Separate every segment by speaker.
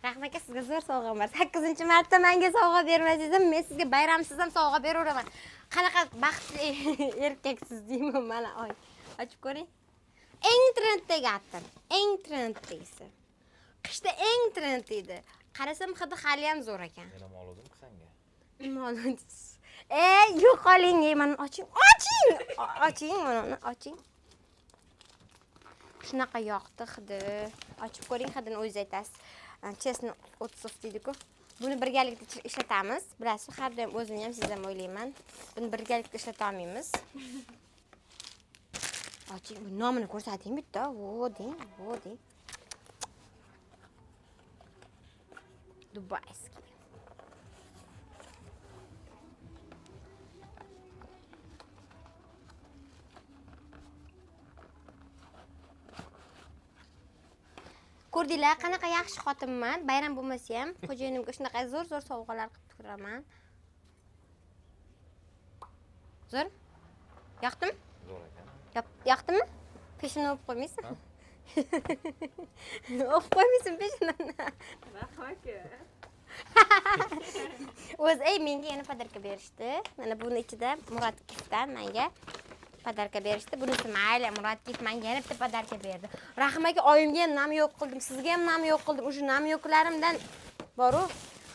Speaker 1: Rahmat aka, sizga zo'r sovg'am bor. 8-marta menga sovg'a bermasangiz ham, men sizga bayramsiz ham sovg'a beraveraman. Qanaqa baxtli erkaksiz deyman mana oy. Ochib ko'ring. Eng trenddagi atir, eng trenddagisi. Qishda eng trend edi. Qarasam hidi hali ham zo'r ekan.
Speaker 2: Men ham oluvdim sanga.
Speaker 1: Nima oldingiz? E, yo'qoling, ey, mana oching, oching! Oching, mana uni oching. Shunaqa yoqdi hidi. Ochib ko'ring, hidini o'zingiz aytasiz. Честно отзыв deydi-ku. Buni birgalikda ishlatamiz. Bilasiz, har doim o'zimni ham, siz ham o'ylayman. Buni birgalikda ishlata olmaymiz. Oching, bu nomini ko'rsating bitta. Vo deng, vo deng. Дубайский. Ko'rdinglar, qanaqa yaxshi xotinman. Bayram bo'lmasa ham xo'jayinimga shunaqa zo'r-zo'r sovg'alar qilib turaman. Zo'r? Yoqdimi?
Speaker 2: Zo'r ekan.
Speaker 1: Yoqdimi? Peshona o'pib qo'ymaysizmi? O'pib qo'ymaysan peshonani.
Speaker 3: Rahmat aka.
Speaker 1: O'zi, ey, menga yana подарка berishdi. Mana buni ichida Murad Giftdan menga подарка berishdi. Bunisi mayli, Murad Gift menga yana bitta подарка berdi. Rahim aka, oyimga ham намёк qildim, sizga ham намёк qildim. O'sha намёк larimdan boru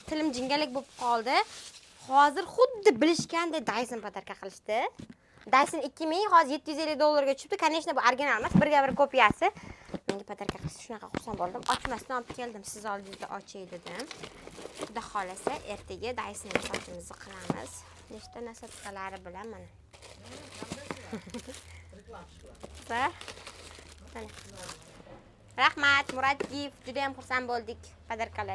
Speaker 1: tilim jingalak bo'lib qoldi. Hozir xuddi bilishgandek Dyson подарка qilishdi. Dyson 2000 hozir 750 dollarga tushibdi. Конечно, bu original emas, birga bir kopiyasi. Menga подарка qilishdi, shunaqa xursand bo'ldim. Ochmasdan olib keldim, siz oldingizda ochay dedim. Xudo xolasa, ertaga Dyson sochimizni qilamiz. Nechta насадка lari bilan mana. Va mana. Rahmat, Murad Gift, juda ham xursand bo'ldik подарка lar.